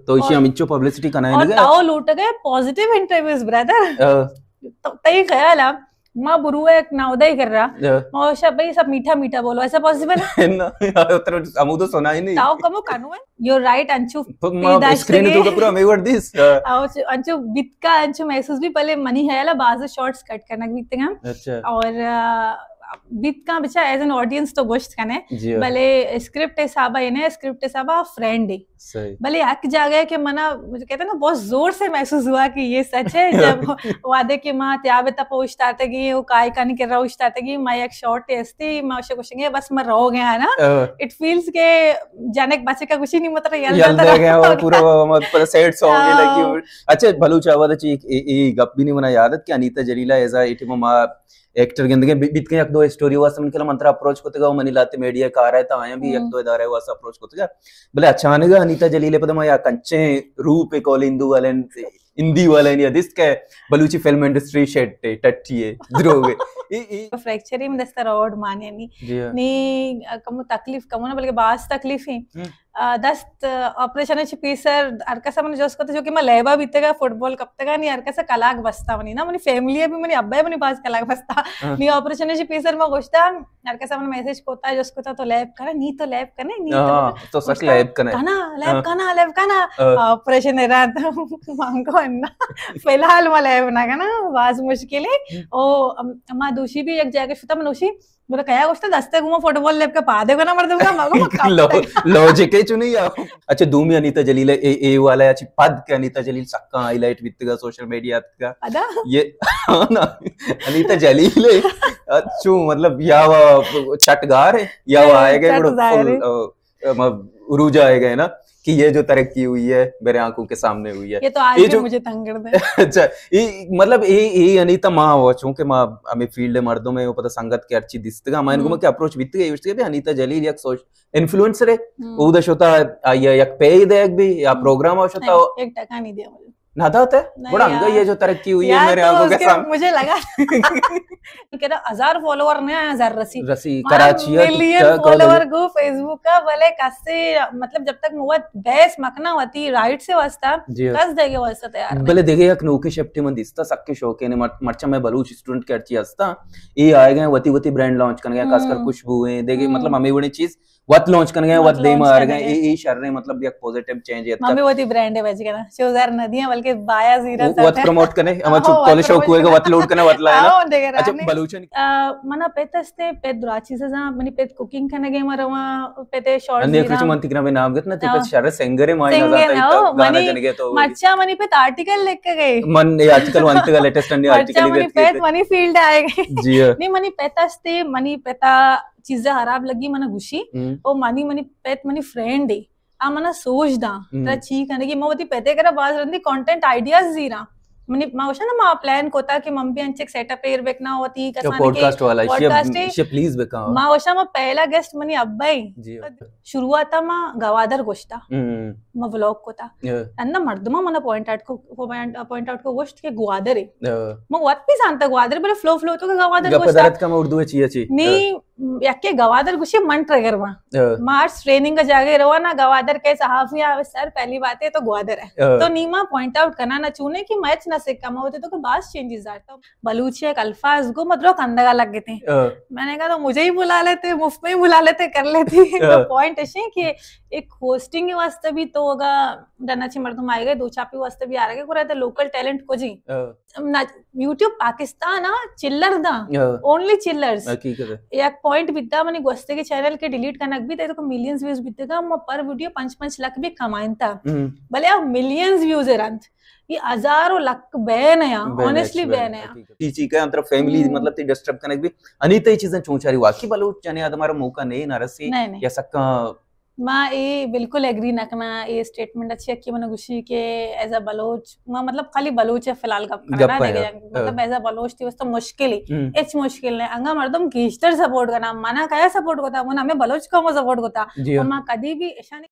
تو ایشی اور ہمینچو پبلسٹی کنائینگے۔ اور تاؤ لوٹگے پازیٹیو انٹرویوز، بردر۔ ہاں۔ تو تئی خیال ہے، ما برو ایک ناودائی کر رہا۔ ہاں۔ ما شب بھائی سب میٹھا میٹھا بولو، ایسا پاسبل ہے؟ نہ، اتنا ہمو تو سنا ہی نہیں۔ تاؤ کمو کنو ہے۔ یو رائٹ، انچو تو ما پیدائش اسکرین کگے۔ تو پورا ہمیں ور دیس۔ ہاں۔ او چ-، انچو بیتکا، انچو محسوس بھی، پہلے منی خیال ہے باز شارٹس کٹ کرنا بیتگا۔ اچھا۔ اور، آ، بیتکا بچا ایز این آڈینس تو گوشت کنے۔ جی ہاں۔ بلے اسکرپٹ حسابا اے نہ، اسکرپٹ حسابا فرینڈ ہے۔ صحیح۔ بلے یک جاگہ ہے کہ منا، مجھے کہتے ہیں نا، بہت زور سے محسوس ہوا کہ یہ سچ ہے۔ جب وعدے کے ماں تیاب تپ اوشتاتگی، وہ کائے کانی کر رہا اوشتاتگی، میں ایک شارٹ استی، میں اسے گوشنگے، بس میں رو گیا نا۔ ہاں۔ اٹ فیلز کہ جنک بچے کا کچھ ہی نہیں، مطلب، یل یل دے گیا، وہ پورا، وہ پورا سیڈ سانگ ہی لگی۔ ہاں۔ اچھا، بلوچ آباد چی ایک، اے، اے گپ بھی نہیں منا یاد ہے کہ انیتا جلیلہ ایز اے ایٹی ما ایکٹر گندگے بی-، بیت کہ یک دو اسٹوری واسطے من کلا منترا اپروچ کتگا، و منی لاتے میڈیا کار ہے، تا آیاں بھی یک ہم۔ دو ادارے واسطے اپروچ کتگا۔ بلے اچانک انیتا جلیل پدا ما یا کنچیں روپ کول ہندو والے، ہندی والے یا دست کہ بلوچی فلم انڈسٹری شیٹ ہے، ٹٹی ہے، دروگ ہے۔ ای، ای۔ فریکچر ہی من دستا روڈ مانے نی۔ جی ہاں۔ نی کم تکلیف کم نا، بلکہ باز تکلیف ہی۔ ہم۔ آ، دست، آ، آپریشن چی پیسر ہر کسا من جوست کتا، جو کہ ما لیبا بیتگا، فٹبال کپتگا، نی ہر کسا کلاگ بستا منی نا، منی فیملی بھی، منی ابا منی باز کلاگ بستا۔ ہاں۔ نی آپریشن چی پیسر ما گوشتا، ہر کسا من میسج کوتا، جوست کوتا تو لیب کنا، نی تو لیب کنے، نی تو ہاں، تو سک گوشتا، لیب کنے۔ کنا، لیب ہاں۔ کنا، لیب کنا۔ ہاں۔ آپریشن رات مانگو انا۔ فی الحال ما لیب نہ کنا، باز مشکل ہے۔ ہم۔ او، ام-، ما دوشی بھی یک جگہ شتا من دوشی گڑا کیا گوشتا، دستے گوما فٹبال لیب کا پادے کنا مردم کا، مگو مکا۔ لو-، لوجک ہے چو نہیں آ۔ اچھا، دومی انیتا جلیل ہے، اے، اے والا ہے، اچھی پد کے انیتا جلیل سکا ہائی لائٹ بیتگا سوشل میڈیا تکا۔ ادا؟ یہ، ہاں نا، انیتا جلیل ہے، اچھو، مطلب، یا وہ چٹگار ہے، یا وہ اے، آئے گئے، چٹ بڑا ظاہر ہے۔ فل، آ، آ، ما-، عروج آئے گئے نا، کہ یہ جو ترقی ہوئی ہے، میرے آنکھوں کے سامنے ہوئی ہے۔ یہ تو آج یہ بھی جو مجھے تنگ کر دے۔ اچھا، یہ مطلب، یہ، یہ یعنی تو ماں وہ، چونکہ ماں ہمیں فیلڈ مردم ہے، وہ پتہ سنگت کے ہرچی دستگا، ماں ان کو ہم۔ ماں کہ اپروچ بیتگے، اس کے بھی انیتا جلیل یک سوش-، انفلوئنسر ہے، ہم۔ وہ دشوتا، آ، یا یک پے دے بھی، یا ہم۔ پروگرام شتا نہیں، ایک ٹکا نہیں دیا مجھے۔ نہ داتا ہے؟ نہیں بڑا انگا یار۔ یہ جو ترقی ہوئی ہے یار، میرے تو آنکھوں کے اس کے سامنے۔ مجھے لگا کہ نا ہزار فالوور نہ آیا، ہزار رسی۔ رسی، مارا کراچی ہے، ملین ٹک ٹاک فالوور اور گو فیس بک کا، بلے کسے، مطلب، جب تک موت بحث مکنا ہوتی، رائٹ سے واسطہ، جی ہاں۔ کس دے گے واسطہ تیار نہیں۔ بلے دیکھے، یک نوکے شپٹی من دیستا، سکے شوقے نے، مر-، مرچا میں بلوچ اسٹوڈنٹ کے ہرچی ہستا، اے آئے گئے، وتی وتی برانڈ لانچ کرنے گئے، خاص کر ہم۔ خوشبو ہیں، دیکھے، ہم۔ مطلب، ہمیں وڑی چیز، وت لانچ کنگے، وت وت دیم لانچ آرگے، کنگے۔ اے، اے شر ہے، مطلب، یک پوزیٹیو چینج ہے۔ ممی وتی برانڈ ہے بچ کنا، شوزر ندی ہیں، بلکہ بایا زیرا وت پروموٹ کنے، ہما چو کالج شوق ہوئے گا، وت لوڈ کنے، وت لائنا۔ اچھا، بلوچن۔ آ، منا پت استے، پت درا چیز زاں، منی پت کوکنگ کنگے، مروا پت شارٹ انیک زیرا۔ من تکنا بے نام گت نا، تے پت شر سنگر ہے، مائی نہ سنگر زانتا، او، گانا منی جنگے تو مرچا منی پت آرٹیکل لکھ گئے۔ من یہ آرٹیکل وانتے گا، لیٹسٹ انڈے آرٹیکل مرچا منی پت منی فیلڈ آئے گئے۔ جی ہاں۔ نہیں، منی پت استے، منی پتا چیزیں خراب لگی، منا گوشی، ہم۔ او منی، منی پت منی فرینڈ ہے، آ منا سوج داں، ہم۔ ترا چی کنگی، ما وتی پتے کرا باز رندی کانٹینٹ آئیڈیاز زیراں۔ منی، ما گوشاں نا، ما پلان کوتا کہ من بھی انچک سیٹ اپ ایر بکنا وتی کسان کے پوڈکاسٹ والا، پوڈکاسٹ ہے۔ پلیز بکا۔ ما گوشاں، ما پہلا گیسٹ منی ابا ہی۔ جی۔ شروعات ما گوادر گوشتا۔ ہم۔ ما ولاگ کوتا۔ ہاں۔ انا مردماں منا پوائنٹ آؤٹ کو، پوائنٹ، پوائنٹ آؤٹ کو گوشت کہ گوادر ہے۔ ہاں۔ ما وت بھی زانتا گوادر، بلے فلو فلو تو کہ گوادر گپ گوشتا۔ درت کم اردو چیئے چی۔ نی، ہاں۔ یکے گوادر گوشی من ٹریگر واں۔ ہاں۔ مارچ ٹریننگ کا جاگے رواں نا، گوادر کے صحافی آوے سر، پہلی بات ہے تو گوادر ہے۔ ہاں۔ تو نی ما پوائنٹ آؤٹ کنا نا چونے کہ میچ نہ سکا، ما ہوتے تو کہ باز چینجز آتا۔ بلوچی ایک الفاظ کو مطلب کندگا لگ گئے تھے۔ ہاں۔ میں نے کہا تو مجھے ہی بلا لیتے، مفت میں ہی بلا لیتے، کر لیتی۔ ہاں۔ تو پوائنٹ ایسے ہے کہ ایک ہوسٹنگ کے واسطے بھی تو ہوگا، ڈنا چی مردم آئے گئے، دو چاپی واسطے بھی آ رہے گئے، کو رہتے لوکل ٹیلنٹ کو جی۔ ہاں۔ نا، یوٹیوب پاکستان آ، چلر دا، ہاں۔ اونلی چلرز۔ حقیقت ہے۔ یک پوائنٹ بیتا منی گوستگی چینل کے ڈیلیٹ کنگ بیت، تو ملینز ویوز بیتے گا، ما پر ویڈیو پنچ پنچ لکھ بھی کمائن تا۔ ہم۔ بلے اب ملینز ویوز رنت۔ یہ ہزاروں لکھ بین ہے، بین ہے، آنیسٹلی بین ہے۔ حقیقت۔ ٹی چی کہ انتر فیملی، ہم۔ مطلب، تی ڈسٹرب کنگ بھی۔ انیتا یہ چیزیں چون چاری واقعی بلوچ جنے آ ہمارا موقع نہیں نہ رسی۔ نہیں، نہیں۔ یا سکا ما اے بالکل ایگری نہ کناں، اے اسٹیٹمنٹ اچھی کہ من گوشی کہ ایز اے بلوچ، ما مطلب خالی بلوچ ہے فی الحال گپ کناں، گپ نا، ہے، دیکھے، ہاں۔ مطلب ایز اے بلوچ تھی واسطہ مشکل ہی، ہم۔ ہچ مشکل نہیں۔ انگا مردم گیشتر سپورٹ کناں، منا کیا سپورٹ کوتا، من ہمیں بلوچ قوم سپورٹ کوتا۔ جی ہاں۔ ما کدی بھی ایشانی